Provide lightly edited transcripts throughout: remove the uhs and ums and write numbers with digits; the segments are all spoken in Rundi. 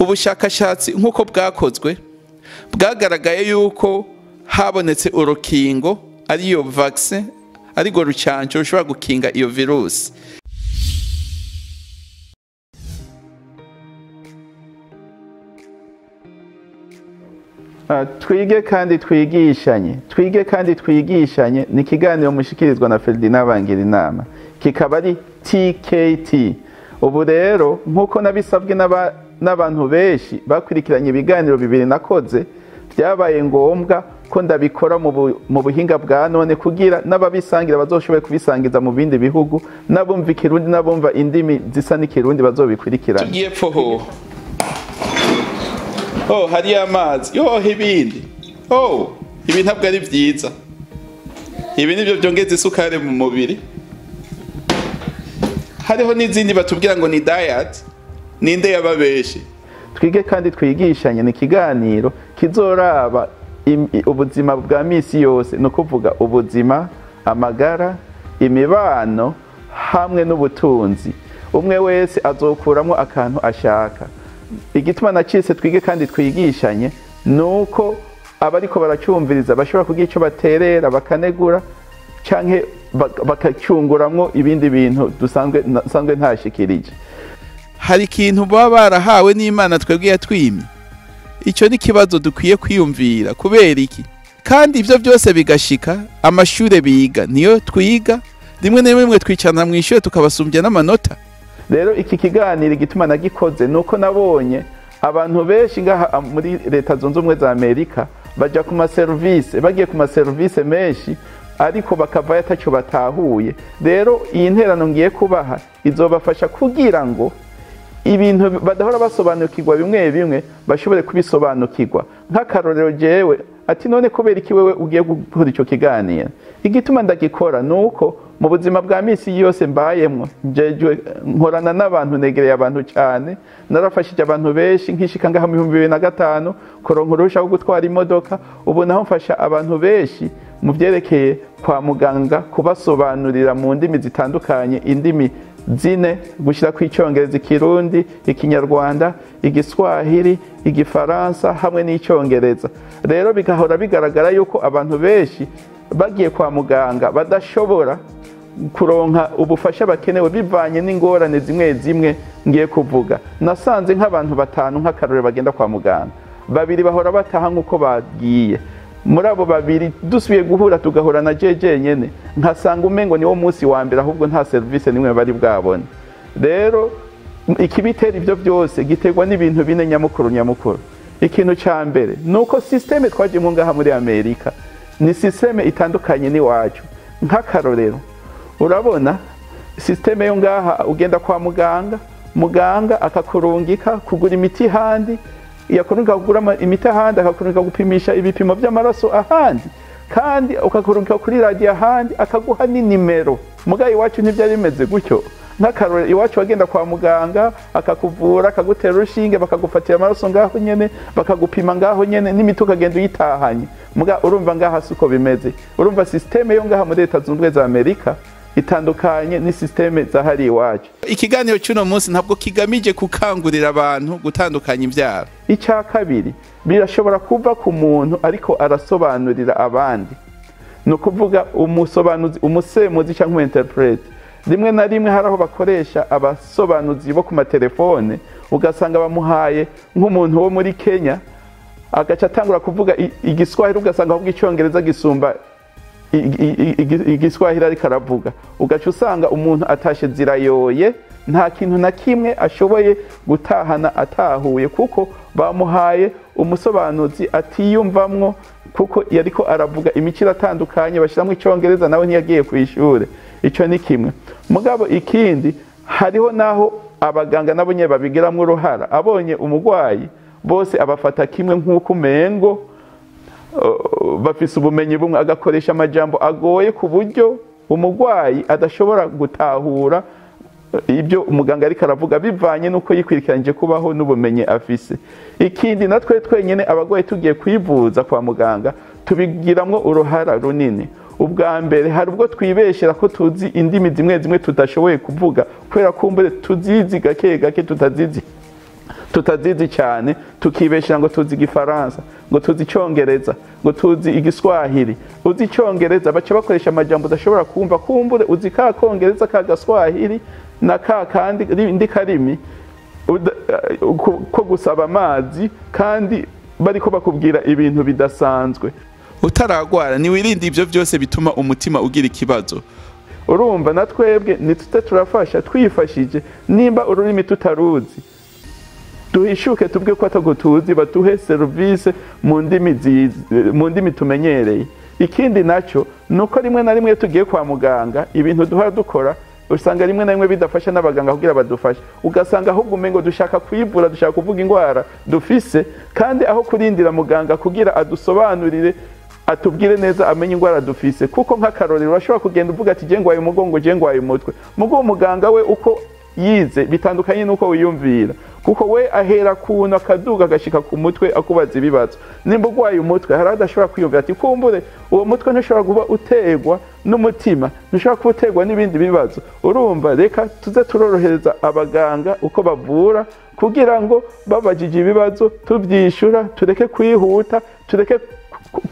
Ubushakashatsi nk'uko bwakozwe bwagaragaye yuko habonetse urukingo, ariyo vaccin, ariko rucanco rushobora gukinga iyo virusi. Twige kandi twigishanye, twige kandi twigishanye ni ikiganiro mushikirizwa na Ferdinand Bangirinama, kikaba ari TKT. Ubu rero nk'uko nabisabwe n'abantu benshi bakurikiranye ibiganiro bibiri nakoze, byabaye ngombwa ko ndabikora mu buhinga bwa none kugira n'ababisangira bazoshobore kubisangiza mu bindi bihugu, n'abumva ikirundi n'abumva indimi zisa n'ikirundi bazobikurikirana. Tugiye pfoho. Oh, hari amazi. Yo, ibindi. Oh, ibi ntabwo ari byiza. Ibi nibyo byongeza isukari mu mubiri. Hariho n'izindi batubwira ngo ni diet, ninde yababeshe. Twige kandi twigishanye ni ikiganiro kizoraba ubuzima bwa misi yose, no kuvuga ubuzima, amagara, imibano hamwe n'ubutunzi. Umwe wese azokuramo akantu ashaka. Igituma nacitse twige kandi twigishanye nuko abariko baracyumviriza bashobora kugira ico baterera bakanegura canke bakacyunguramwo ibindi bintu dusanzwe nsanzwe ntashikirije. Hari ikintu baba barahawe n'Imana twebwe yatwimye. Ico ni kibazo dukwiye kwiyumvira kubera iki? Kandi ivyo byose bigashika amashure biga niyo twiga, rimwe na rimwe twicana mu ishure tukabasumbya n'amanota. Rero iki kiganiro igituma nagikoze nuko nabonye abantu benshi ngaha muri Leta Zunze Ubumwe za Amerika baja ku ma service, bagiye ku ma service menshi ariko bakava ataco batahuye. Rero iyi nterano ngiye kubaha izobafasha kugira ngo ibintu badahora basobanukirwa bimwe bimwe bashobore kubisobanukirwa. Nk'akarorero jewe ati none kubera iki wewe ugiye gukora ico kiganiro? Igituma ndagikora nuko mu buzima bwa misi yose mbayemwo njejwe nkorana n'abantu, negereye abantu cyane, narafashije abantu benshi nkishika ngaha mu 2005 kuronka uruhusha rwo gutwara imodoka. Ubu naho mfasha abantu benshi mu byerekeye kwa muganga, kubasobanurira mu ndimi zitandukanye, indimi zine gushira ku Icongereza, Ikirundi, Ikinyarwanda, Igiswahili, Igifaransa hamwe n'Icongereza. Rero bigahora bigaragara yuko abantu benshi bagiye kwa muganga badashobora kuronka ubufasha bakenewe bivanye n'ingorane zimwe zimwe ngiye kuvuga. Nasanze nk'abantu batanu nk'akarore bagenda kwa muganga, babiri bahora bataha nk'uko bagiye. Muri abo babiri dusubiye guhura tugahura na jeje nyene, nkasanga umengo niwo munsi wa mbere, ahubwo nta service nimwe bari bwabone. Rero ikibitera ivyo byose giterwa n'ibintu bine nyamukuru nyamukuru. Ikintu ca mbere nuko systeme twajemo ngaha muri Amerika ni systeme itandukanye n'iwacu. Nk'akarorero urabona systeme yo ngaha, ugenda kwa muganga, muganga akakurungika kugura imiti handi, yakurungika kugura imiti ahandi, akakurungika gupimisha ibipimo by'amaraso ahandi, kandi ukakurungika kuri radio ahandi, akaguha n'inimero. Mugayi iwacu ntibyari bimeze gutyo. Nk'akarorero iwacu wagenda kwa muganga akakuvura, akagutera urushinge, bakagufatira amaraso ngaho nyene, bakagupima ngaho nyene, n'imiti ukagenda uyitahanye. Muga urumva ngaha suko bimeze. Urumva systeme yo ngaha muri Leta Zunze Ubumwe za Amerika itandukanye ni systeme zahari iwacu. Ikiganiro cy'uno munsi ntabwo kigamije kukangurira abantu gutandukanya imbyaro. Icya kabiri, birashobora kuva ku muntu ariko arasobanurira abandi, ni ukuvuga umusobanuzi, umusemuzi cyangwa interprete. Rimwe na rimwe hari aho bakoresha abasobanuzi bo ku matelefone, ugasanga bamuhaye nk'umuntu wo muri Kenya agaca atangura kuvuga Igiswahili, ugasanga ahubwo Icyongereza gisumba Igiswahili ariko aravuga. Ugaca usanga umuntu atashe zirayoye, nta kintu na kimwe ashoboye gutahana atahuye, kuko bamuhaye umusobanuzi atiyumvamwo, kuko yariko aravuga imikiro atandukanye, bashiramwo Icyongereza nawe ntiyagiye ku ishure. Ico ni kimwe. Mugabo ikindi, hariho naho abaganga nabo nye babigiramwo uruhara. Abonye umugwayi bose abafata kimwe nk'uko umengo bafise ubumenyi bumwe, agakoresha amajambo agoye ku buryo umugwayi adashobora gutahura ibyo umuganga ariko aravuga, bivanye nuko yikwirikiranje kubaho n'ubumenyi afise. Ikindi, natwe twenyene abagwayi tugiye kwivuza kwa muganga tubigiramwo uruhara runini. Ubwa mbere hari ubwo twibeshera ko tuzi indimi zimwe zimwe tudashoboye kuvuga, kubera kumbure tuzizi gake gake, tutazizi Tutazizi cyane, tukibeshera ngo tuzi Igifaransa, ngo tuzi Icyongereza, ngo tuzi Igiswahili. Uzi Icyongereza, baca bakoresha amajambo udashobora kumva. Kumbure uzi ka Kongereza, ka Gaswahili na ka kandi ndi karimi ko gusaba amazi, kandi bariko bakubwira ibintu bidasanzwe. Utaragwara, niwirinde ibyo byose bituma umutima ugira ikibazo. Urumva, na twebwe ntitute turafasha twifashije. Nimba ururimi tutaruzi, duhishuke, tubwe ko atago tuzi, batuhe serivisi mu ndimi tumenyereye. Ikindi nacyo ni uko rimwe na rimwe iyo tugiye kwa muganga, ibintu duhora dukora usanga rimwe na rimwe bidafasha n'abaganga kugira badufashe. Ugasanga ahubwo umengo dushaka kwivura, dushaka kuvuga indwara dufise, kandi aho kurindira muganga kugira adusobanurire, atubwire neza, amenye indwara dufise. Kuko nk'akarorero, urashobora kugenda uvuga ati: "Je ngwaye umugongo, je ngwaye umutwe." Mugo umuganga we uko yize bitandukanye n'uko wiyumvira, kuko we ahera kuntu akaduga agashika ku mutwe akubaza ibibazo. Nimba urwaye umutwe, hari adashobora kwiyumvira ati: "Kumbure uwo mutwe ntushobora kuba uterwa n'umutima, ntushobora kuba uterwa n'ibindi bibazo." Urumva, reka tuze turorohereza abaganga uko bavura, kugira ngo babajije ibibazo tubyishyura, tureke kwihuta, tureke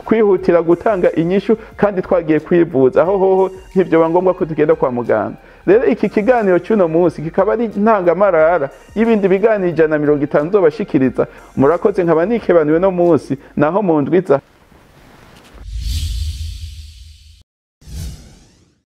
kwihutira gutanga inyishu kandi twagiye kwivuza. Aho hoho ntibyoba ngombwa ko tugenda kwa muganga. Rero iki kiganiro cy'uno munsi kikaba ari ntangamarara y'ibindi biganiro 150 nzobashikiriza. Murakoze, nkaba nikebaniwe no munsi naho mu ndwiza.